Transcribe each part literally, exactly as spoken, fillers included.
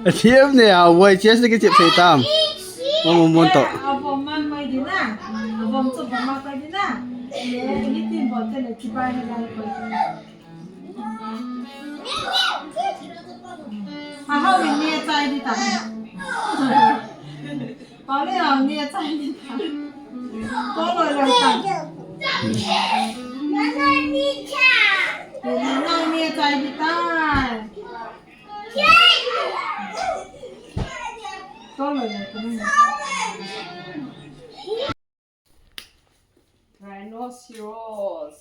Athiam ne a, wai chest ne kichep thei tam. Mo mo mon to. Ahau in ne chai di ta. Pau le hau ne chai di ta. Ko lo lo ta. Nang ne chai di ta. Ko lo lo ta. Rhinoceros.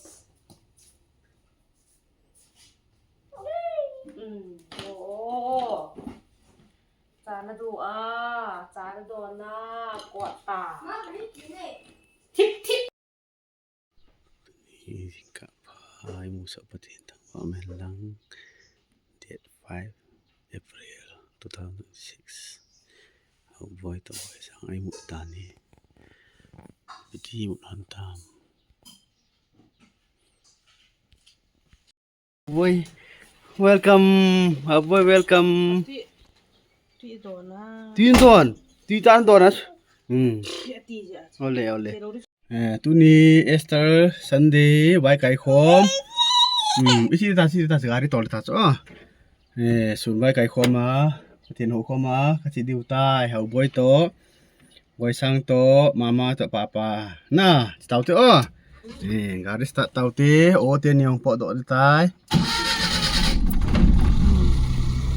Mm. Oh. Chana do a, chana do na, kota. Thip, thip. Hi jingkah pha i musah Pathen thangvah in lang. Date five April two thousand six. Haoboi toh Boisang i mu tan hi. Iti mu han tam. Boy, welcome. Haoboi, welcome. Tui, tui don a. Tui don. Tui tan don a. Hmm. Ole, ole. Eh, tuni Easter Sunday, vai kai khom. Hmm, isi ta, isi ta, gari tol ta chu. Eh, sun vai kai khom a, Pathen hou khom a, kache diu tai, Haoboi toh. Boisang toh, mama toh, papa. Na, tao te o. Eh, gari start tao te, o te niong po do de tai.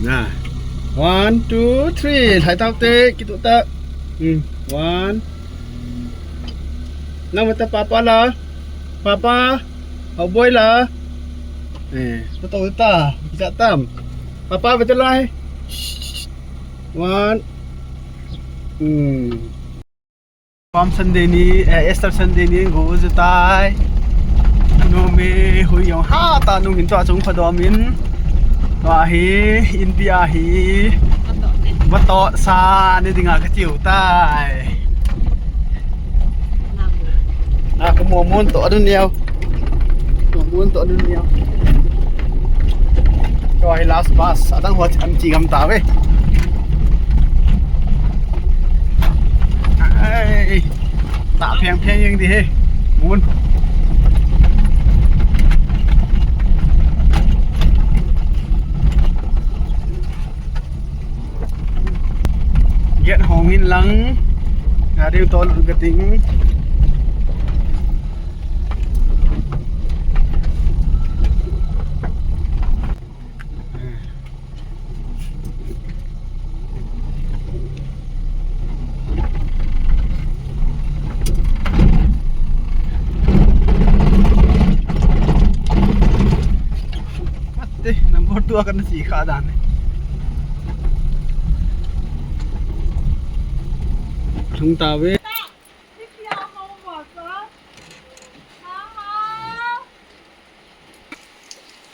Na. One, two, three. Hai tao te, kitu ta. Hmm. One. Nang mata papa la. Papa. Haoboi la. Eh, to to ta. Kita tam. Papa betul lah. One. Hmm. Palm Sunday ni, eh, Easter Sunday ni, go jutai. Nome hui jong ha ta nung hin tua chung pha dom in. Tua hi, India hi. Vato sa ni dinga ka tiu tai. Na ko mo mon to adun niau. Mo mon to adun niau. Tua hi last bus. Adang ho an chi gam ta ve. Ai, ta pheng pheng jeng di he. Mun. Gate hong in lang. Gari to lut ka ting. Ate, number two akan si kha dan. Lhung ta ve.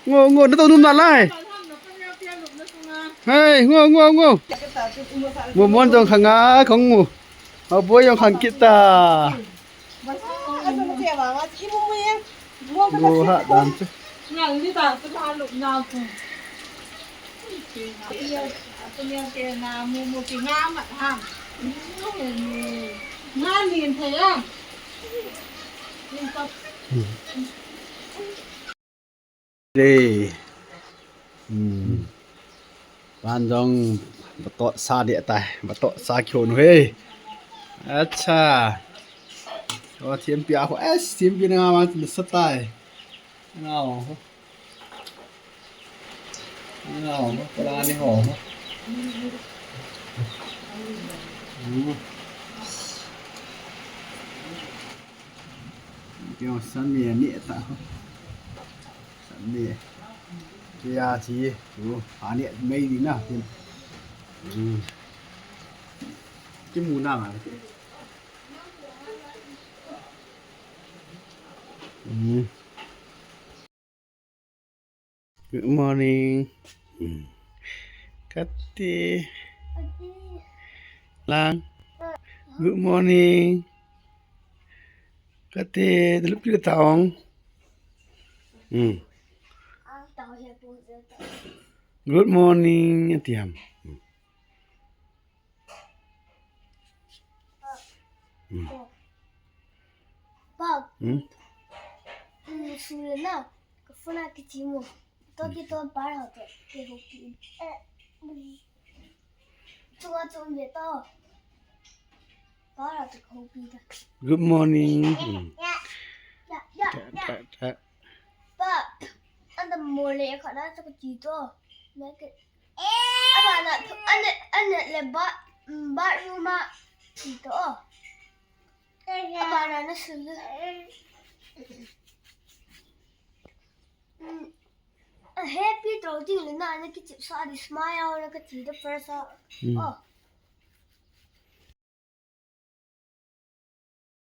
Ngo, ngo, na to num na lai. Hai, ngo, ngo, ngo. Mo mon jong khang a, khang ngo. Haoboi jong khang kit ta. Ngo ha dan chu. Ngal ni ta, tu ha lup na ku. Atu niang ke na mu mu ki nga mat ham. Nga nin thei a. Le. Hmm. Pan jong batot sa dia tai. Batot sa kyo nu he. Acha. O thempi a ho. Es thempi na ma sa tai. Ngau. Ngau, pala ni ho. Hmm. Kio san ni ni ta ho. San ni. Kia chi, u, ani mei di na. Hmm. Ki mu na ma. Hmm. Good morning. Hmm. Kati. Lang. Good morning. Kati, delup ki taong. Hmm. Good morning, ati ham. Hmm. Hmm. Pa. Hmm? Hmm, sule na. Ka phone a kichi mo. To ki to bar ho to. Ke ho ki. Eh. Chunga chung ve to. Bar ho to ho ki ta. Good morning. Hmm. Ya. Ya, ya, ya. Ta, ta, ta. Pa. Anda mo le ka na to kichi to. Me ke. Abana, ane, ane le ba, bathroom a ito. Abana na sulu. Happy to ding le na, na kichip sa di smile na kati the first. Hmm. Oh.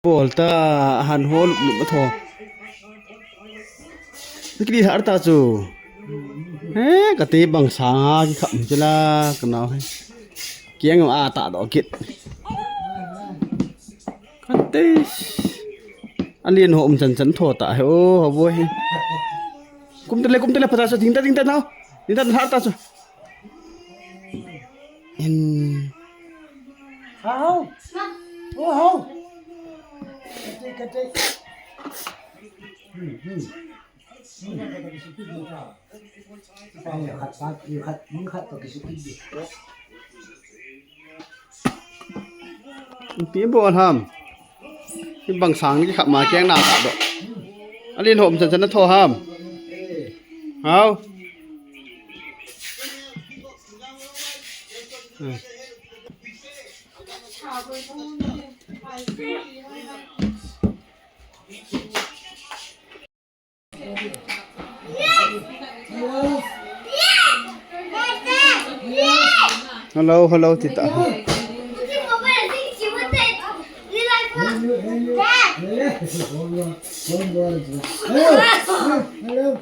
Bol ta, han ho lup lup tho. Kili har ta chu. He, kati bang sang ha, ki kham chu la, ka nau he. Kiang a ta do kit. Kati. Alien ho um chan chan tho ta he, o, ho boi he. Kum ta le, kum ta le, pha ta chu, ding ta, ding ta nau. Ding ta, har ta chu. In. Hao. Oh, hao. Kati, kati. Hmm, hmm. Hmm. Ai, khat, khat, khat, khat, khat, khat. Pi bol ham. Ki bang sang ki khap ma kiang na ta do. Alien ho um chan chan na tho ham. Hao. Hmm. Hello, hello, tita. Hello. Hello.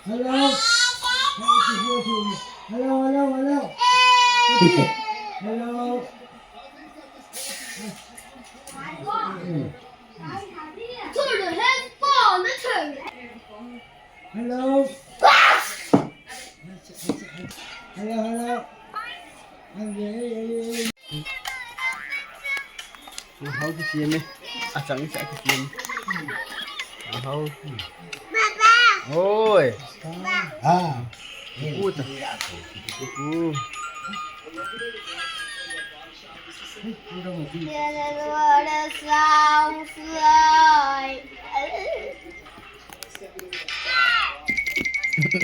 Hello. Hello, hello, hello. Hello. Hello. Hello, hello. Ahao kisem e. Achang cha kisem. Ahao. Oi. Ah. Puta. Uh.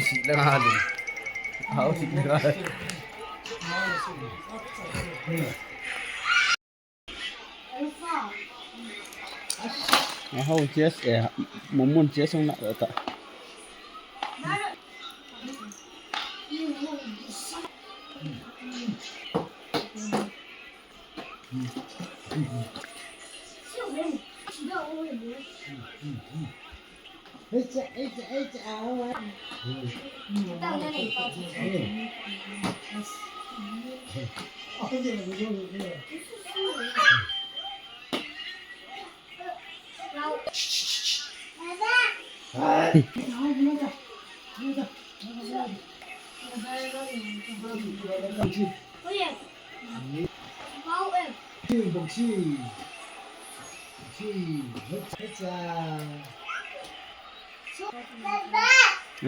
Sila nga din. Ahao, sila nga. Ahao, chest e, momun chest ang na ta.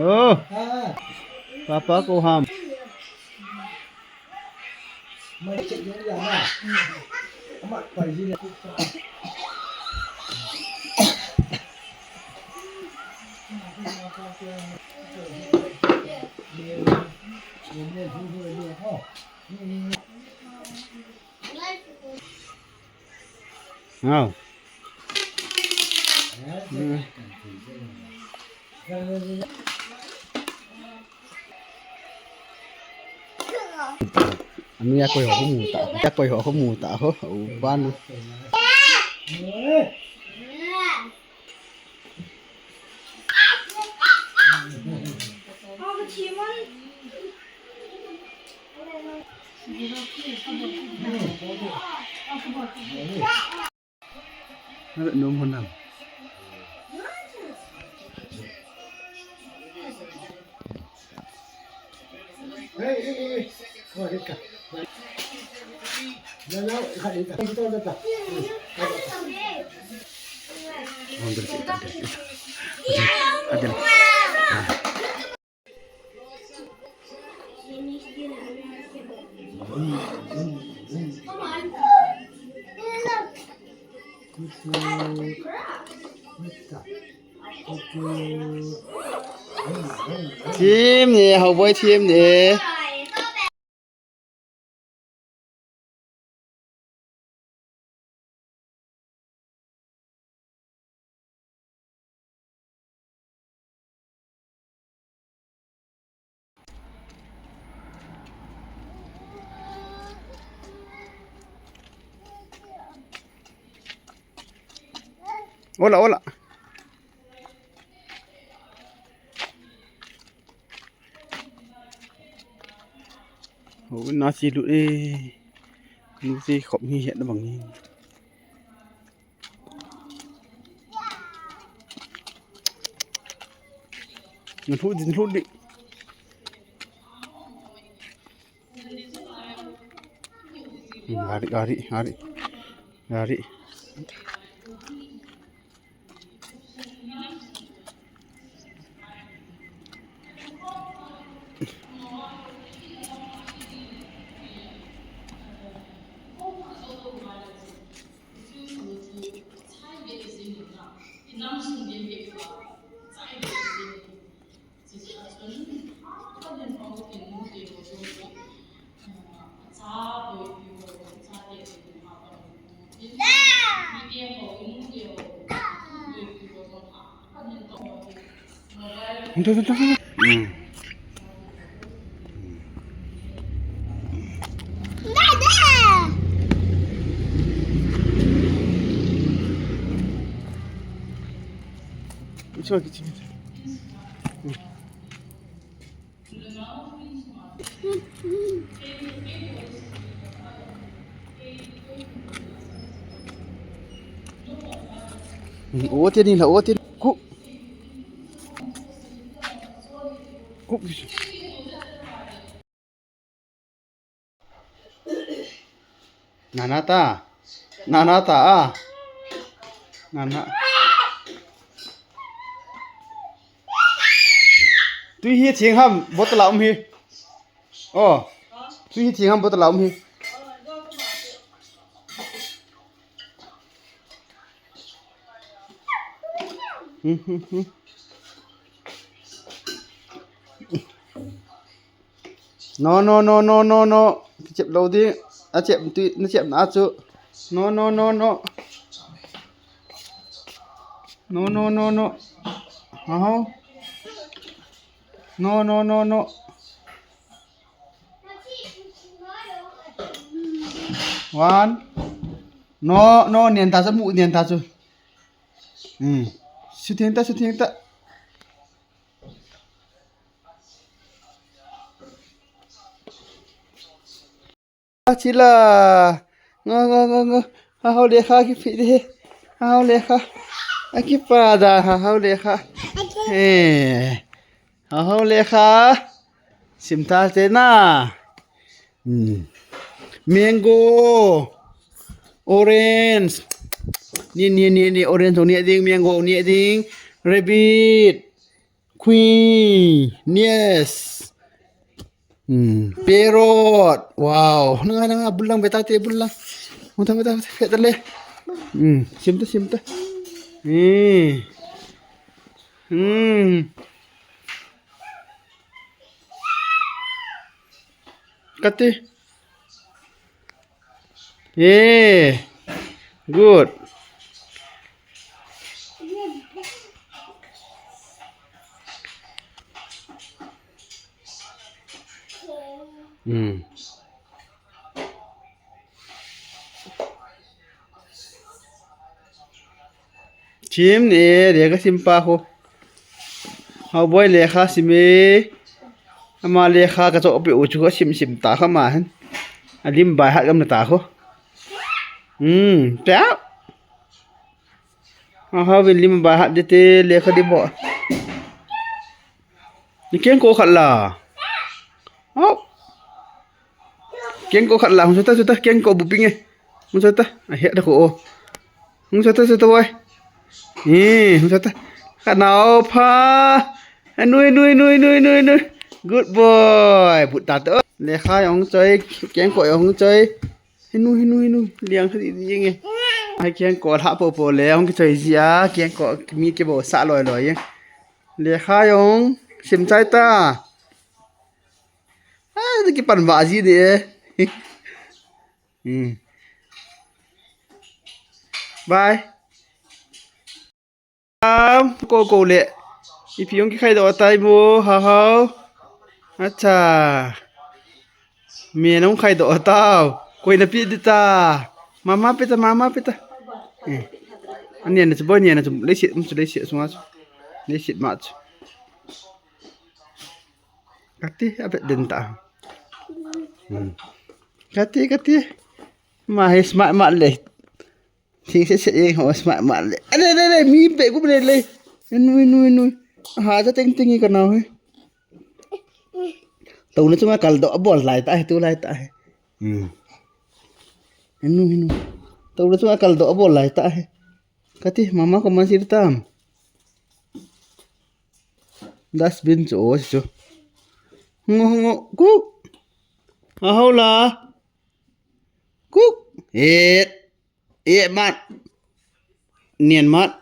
Oh, Papa kou ham. Hao. Anu ya koi ho mu ta, ya koi ho mu ta ho, u ban. Num hon nam. Team ni, Haoboi team ni. Ola, ola. Ho, na si lu e. Nu si khop ni het na bang ni. Nlut di, nlut di. Lari, lari, lari. Lari. Oti ni la, oti. Ku. Ku. Nana ta. Nana ta a. Nana. Tui hi theng ham, bottle a um hi. Oh. Tui hi theng ham, bottle a um hi. Hmm, hmm, hmm. No, no, no, no, no, no. Kichep lou ding. Achep tu, nachep na chu. No, no, no, no. No, no, no, no. Aho. No, no, no, no. One. No, no, nian ta chu, mu nian ta chu. Hmm. Shooting ta, shooting ta. Chila. Nga, nga, nga, nga. Hahao lekha kipe de. Hahao lekha. Akipa da, hahao lekha. Eh. Hahao lekha. Sim ta te na. Hmm. Mango. Orange. Ni, ni, ni, ni. Orange jong neh ding. Mango neh ding. Rabbit. Queen. Yes. Hmm. Parrot. Wow. Nanga, nanga. Bul lang, beta te, bul lang. Beta, beta, beta. Beta le. Hmm. Sim ta, sim ta. Hmm. Hmm. Kati. Eh. Good. Hmm. Sim ne, lekha sim pa ho. Haoboi lekha sim e. Ama lekha kachoh peh u chu kasim sim ta kha ma hin. Alim bai hat gam na ta ho. Hmm, pia. Aha, vin lim bai hat de te lekha di bo. Ni keng ko khat la. Hop. Keng ko khat la, hung sota sota, keng ko bu ping e. Hung sota, a he da ko o. Hung sota sota boy. Ni, hung sota. Khat na o pha. Nui, nui, nui, nui, nui, nui. Good boy. But ta to. Lekha jong choi, keng ko jong choi. Hinu, hinu, hinu. Liang kha di di nge. Ai keng ko lha po po le, hung ki choi ji a, keng ko mi ke bo sa loi loi ye. Lekha jong sim chai ta. Ah, ki pan ba ji de. Hmm. Bye. Am, ko ko le. Ipi jong ki khai do tai mo, ha ha. Acha. Me nong khai do tao. Koi na pi di ta. Mama pe ta, mama pe ta. Eh. Ani na chu boy ni na chu le sit, mu chu le sit sunga chu. Le sit ma chu. Kati, a bet den ta. Hmm. Kati, kati. Ma he smart ma le. Thing se se ye ho smart ma le. Ale, le, le, mi pe ku le, le. Nui, nui, nui. Ha, ta teng teng ka nau he. Tau na chunga kal do a bol lai ta he, tu lai ta he. Hmm. Nui, nui. Tau na chunga kal do a bol lai ta he. Kati, mama ko man sir tam. Dustbin chu o chu. Ngo, ngo, kuk. A ho la. Kuk. Et. Et mat. Nian mat.